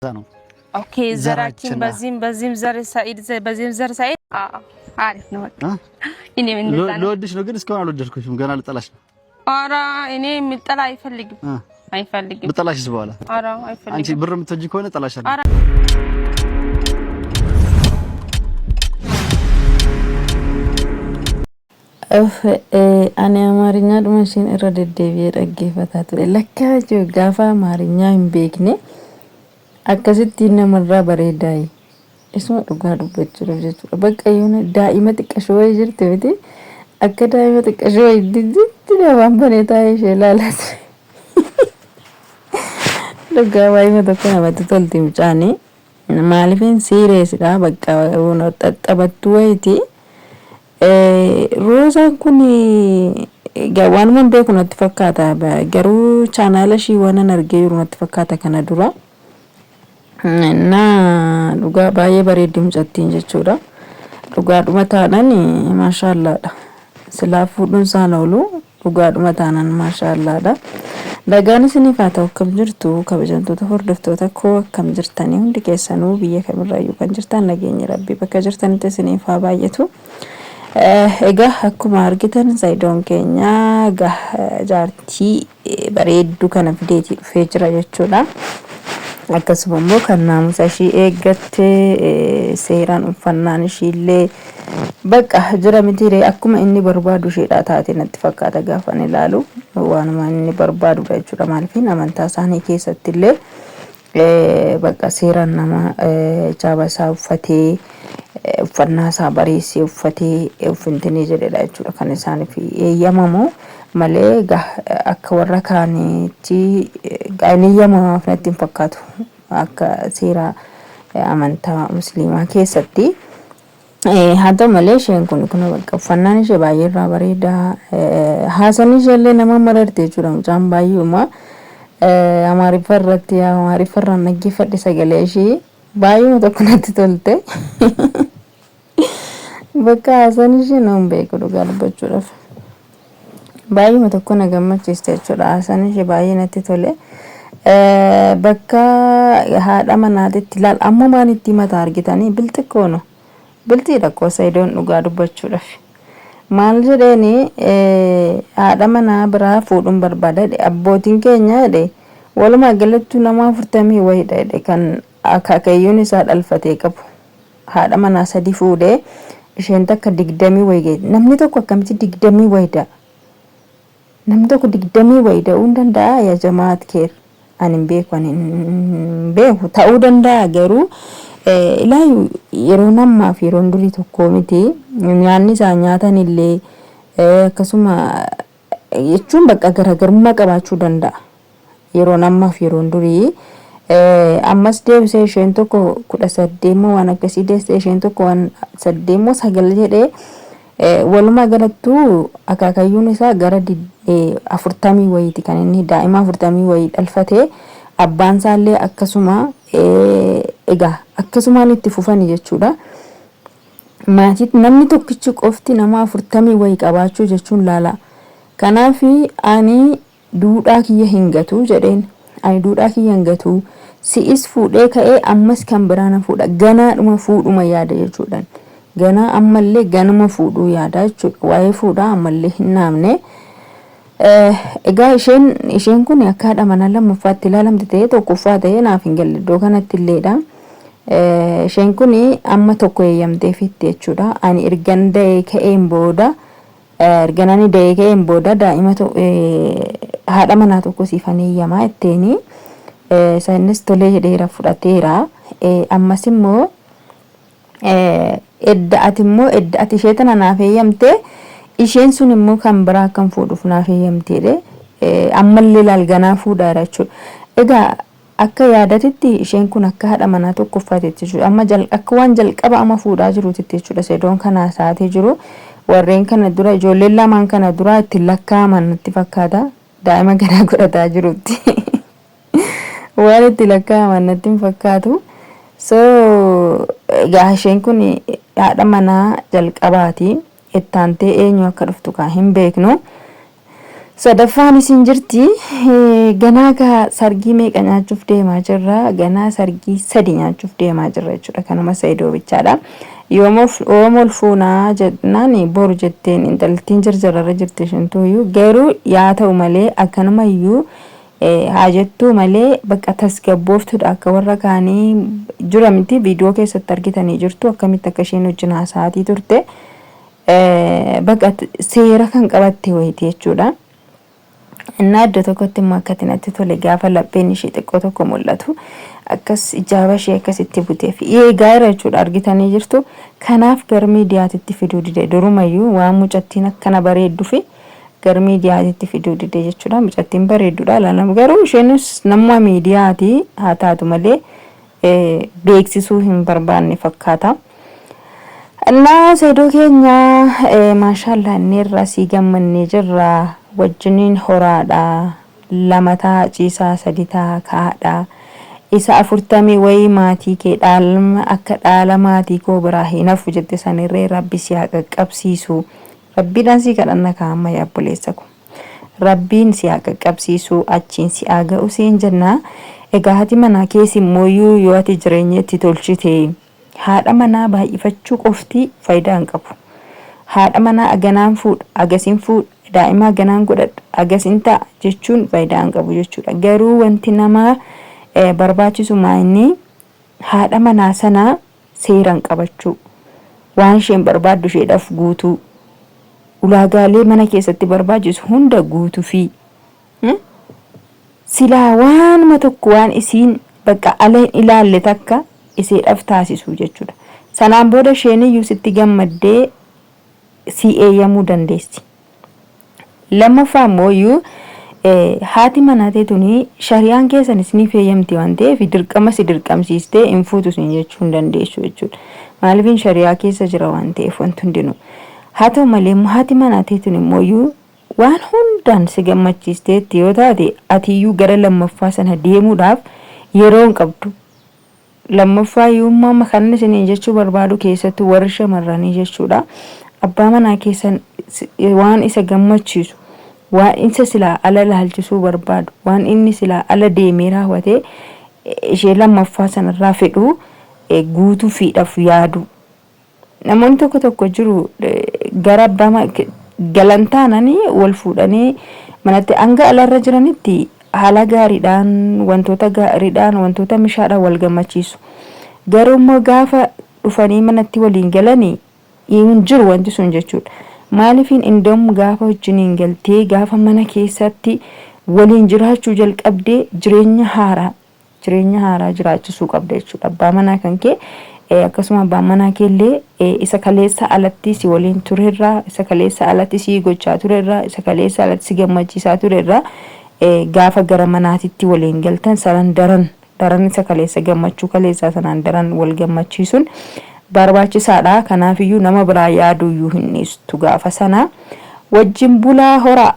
ነው። Okay፣ ዘራችን በዚህም በዚህም ዘር ሰኢድ፣ በዚህም ዘር ሰኢድ። አዎ አሪፍ ነው። በቃ እኔም እንደዛ ነው። ልወድሽ ነው ግን እስካሁን አልወደድኩሽም። ገና ልጠላሽ ነው። ኧረ እኔ የምጠላ አይፈልግም አይፈልግም። ብጠላሽስ በኋላ? ኧረ አይፈልግም። አንቺ ብር የምትወጂ ከሆነ እጠላሻለሁ። ኧረ Ani Amaariñaadhuma isheen irra deddeebi'ee dhaggeeffataa ture. Lakkaa jechuun gaafa Amaarinyaa hin beekne akkasittiin namarraa bareedaayi. Isuma dhugaa dubbachuudhaaf jechuudha. Bakka yoona daa'ima xiqqashoo wayii jirti miti. Akka daa'ima xiqqashoo wayii diditti afaan banee taa'ee ishee ilaalaa ture. Dhugaa baay'ee tokko namatti tolti mucaani. Maaliifin siireesidha bakka xaxxabattuu wayiiti. Roozaan kun egaa waanuman beeku natti fakkaata garuu chaanaala ishii waanan argee jiru natti fakkaata kana dura. Innaa dhugaa baay'ee bareeddi mucattiin jechuudha. Dhugaadhuma taanaan maashaallaadha. Silaa fuudhuun isaan oolu dhugaadhuma taanaan maashaallaadha. Nagaan isiniif haa ta'u, akkam jirtu kabajamtoota hordoftoota koo, akkam jirtanii hundi keessanuu, biyya kamirraayyuu kan jirtan nageenyi rabbii bakka jirtanitti isiniif haa baay'atu. Egaa akkuma argitan Sayidoon keenya egaa jaartii bareedduu kana fideetii dhufee jira jechuudha. Akkasuma immoo kan naamusa ishii eeggatte, seeraan uffannaan ishii illee bakka jira mitiiree, akkuma inni barbaadu isheedhaa taate natti fakkaata gaafan ilaalu, waanuma inni barbaadudha jechuudha. Maaliif amantaa isaanii keessatti illee bakka seeraan nama jaaba isaa uffatee, uffannaa isaa bareessee uffatee uffintinii jedhedha jechuudha kan isaaniif eeyyamamu malee akka warra kaaniitti hin eeyyamamaaf natti hin fakkaatu akka seera amantaa musliimaa keessatti. Haa ta'u malee isheen kun kun bakka uffannaan ishee baay'ee irraa bareeda. Haasaan ishee illee nama mararte jechuudha mucaan baay'eema. Amaariffa irratti, Amaariffa irraan dhaggeeffadhe, sagalee ishee baay'eema tokko natti tolte. Bakka haasaan ishee nama hin beeku dhugaa dubbachuudhaaf. Baay'eema tokko na gammachiiste jechuudha. Haasaan ishee baay'ee natti tole. Bakka haadha manaatitti ilaal amma maan itti mataa argitanii bilxiqqoono. Bilxiidha koo Sayidoon dhugaa dubbachuudhaaf. Maal jedheeni, haadha manaa biraa fuudhuun barbaada jedhe. Abbootiin keenya jedhe walumaa galattuu nama 40 wayiidha jedhe kan akaakayyuun isaa dhalfatee qabu. Haadha manaa sadi fuudhee isheen takka 20 wayi geesse. Namni tokko akkamitti 20 wayi da'a? Namni tokko 20 wayi da'uu hin danda'aa yaa jamaat keer? Ani hin beeku, ani hin beeku, ta'uu danda'a garuu ilaayu yeroon ammaa fi yeroon durii tokko miti. Nyaanni isaan nyaatan illee akkasuma jechuun bakka garaagarummaa qabaachuu danda'a. Yeroon ammaa fi yeroon durii ammas deebisee isheen tokko 18 moo waan akkasii deesse, isheen tokko waan 8 moo 9 jedhee, walumaa galattuu akaakayyuun isaa gara 40 wayiiti kan inni daa'ima 40 wayii dhalfatee, abbaan isaallee akkasuma, egaa akkasumaan itti fufani jechuudha. Maatii namni tokkichi qofti nama 40 wayii qabaachuu jechuun laala. Kanaaf ani duudhaa kiyya hin gatu jedheen. Ani duudhaa kiyya hin gatu. Si'is fuudhee ka'ee ammas kan biraa na fuudha. Ganaadhuma fuudhuma yaada jechuudhaan. Ganaa ammallee ganuma fuudhuu yaada jechuudha. Waa'ee fuudhaa ammallee hin dhaabne. Egaa isheen kun akka haadha manaa lammaffaatti ilaalamti ta'ee tokkoffaa ta'ee naaf hin galle iddoo kanatti illeedha. Isheen kun amma tokko eeyyamteefitti jechuudha. Ani ergan da'ee ka'een booda, ergan ani da'ee ka'een booda daa'ima haadha manaa tokko siifan eeyyamaa jetteeni. Innis tolee jedheera, fudhateera. Ammas immoo edda ati immoo edda ati ishee tana naaf eeyyamte, isheen sun immoo kan biraa akkan fuudhuuf naaf eeyyamteedhe. Ammallee laal ganaa fuudhaara jechuudha. Egaa akka yaadatitti isheen kun akka haadha manaa tokkoffaatitti jechuudha. Amma akka waan jalqaba amma fuudhaa jiruutitti jechuudha. Seedoon kana sa'aatii jiru warreen kana dura ijoolleen lamaan kana dura itti lakkaa'aman natti fakkaata. Daa'ima ganaa godhataa jirutti. Waan itti lakkaa'aman natti hin fakkaatu. So egaa isheen kun haadha manaa jalqabaati. Ittaantee eenyu akka dhuftu kan hin beeknu. Sadaffaan isin jirti. Ganaa gaa sargii meeqa nyaachuuf deemaa jirra? Ganaa sargii sadi nyaachuuf deemaa jirra jechuudha. Kanuma Sa'idoo bichaadha. Yoom ol fuunaa jennaan boru jetteen intalattiin jarjararra jirti ishintuuyyuu. Garuu yaa ta'u malee akkanumayyuu haa jettuu malee bakka tasgabbooftuudha akka warra kaanii jira miti viidiyoo keessatti argitanii jirtu akkamitti akka isheen wajjin haasa'aatii turte. Baqa seera kan qabatte wayiiti jechuudha. Innaa iddoo tokkotti immoo akkatti natti tole gaafa lapheen ishee xiqqoo tokko mul'atu akkas ijaaba ishee akkasitti butee fi eegaa jira jechuudha argitanii jirtu. Kanaaf gara miidiyaatitti fiduu dide durumayyuu waan mucattiin akkana bareeddu fi gara miidiyaatitti fiduu dide jechuudha. Mucattiin bareedduudha ilaalama garuu isheenis namuma miidiyaati haa taatu malee beeksisuu hin barbaanne fakkaata. Innaa Saidoo keenya maashaallah inni irraa sii gammannee jirra wajjiniin horaadha lama taa ciisaa sadi taa kaadha isa afurtamii wayii maatii kee dhaalma akka dhaala maatii koo biraa hin hafu jette sanirree rabbi si haa qaqqabsiisu rabbiidhaan sii kadhanna kaa amma yaa obboleessa ko. Rabbiin si haa qaqqabsiisu achiin si haa ga'u siin jenna. Egaa haati manaa kees immooyyuu yoo ati jireenya itti tolchite haadha manaa baay'ifachuu qofti faayidaa hin qabu. Haadha manaa aganaan fuudha, agasin fuudha, daa'ima aganaan godhadha, agasin ta'a jechuun faayidaa hin qabu jechuudha. Garuu wanti nama barbaachisu maa inni haadha manaa sana seeraan qabachuu, waan isheen barbaaddu isheedhaaf guutuu, ulaagaalee mana keessatti barbaachisu hunda guutufii. Silaa waanuma tokko waan isiin bakka ala hin ilaalle takka iseedhaaf taasisuu jechuudha. Sanaan booda isheeniyyuu sitti gammaddee sii eeyyamuu dandeessi. Lammaffaa immoo iyyuu haati manaa tee tuni shari'aan keessan isiniif eeyyamti waan ta'eef dirqama si dirqamsiistee hin fuutu isin jechuu hin dandeessu jechuudha. Maaliifin shari'aa keessa jira waan ta'eef wanti hundinuu. Haa ta'u malee immoo haati manaa tee tuni immoo iyyuu waan hundaan si gammachiisteetti yoo taate atiyyuu gara lammaffaa sana deemuudhaaf yeroo hin qabdu. Lammaffaa hiyyummaa amma kanan isiniin jechuu barbaadu keessattuu warri shamarranii jechuudha. Abbaa manaa keessan waan isa gammachiisu, waan isa silaa ala ilaalchisuu barbaadu, waan inni silaa ala deemee raawwatee ishee lammaffaa sanarraa fedhu guutuufiidhaaf yaaduu. Namoonni tokko tokko jiru gara abbaa galan taananii wal fuudhanii manatti hanga alarra jiranitti haala gaariidhaan wantoota gaariidhaan wantoota mishaadhaan wal gammachiisu. Garuu immoo gaafa dhufanii manatti waliin galanii hin jiru wanti sun jechuudha. Maaliifin indoom gaafa wajjiniin galtee gaafa mana keessatti waliin jiraachuu jalqabdee jireenya haaraa jireenya haaraa jiraachisuu qabda jechuudha. Abbaa manaa kan kee akkasuma abbaan manaa kee illee isa kaleessa alatti si waliin turerraa, isa kaleessa alatti si gochaa turerraa, isa kaleessa alatti si gammachiisaa turerraa gaafa gara manaatitti waliin galtan sanan daran daran isa kaleessa gammachuu kaleessaa sanaan daran wal gammachiisuun barbaachisaadha. Kanaafiyyuu nama biraa yaaduuyyuu hin dhiistu gaafa sana. Wajjin bulaa horaa.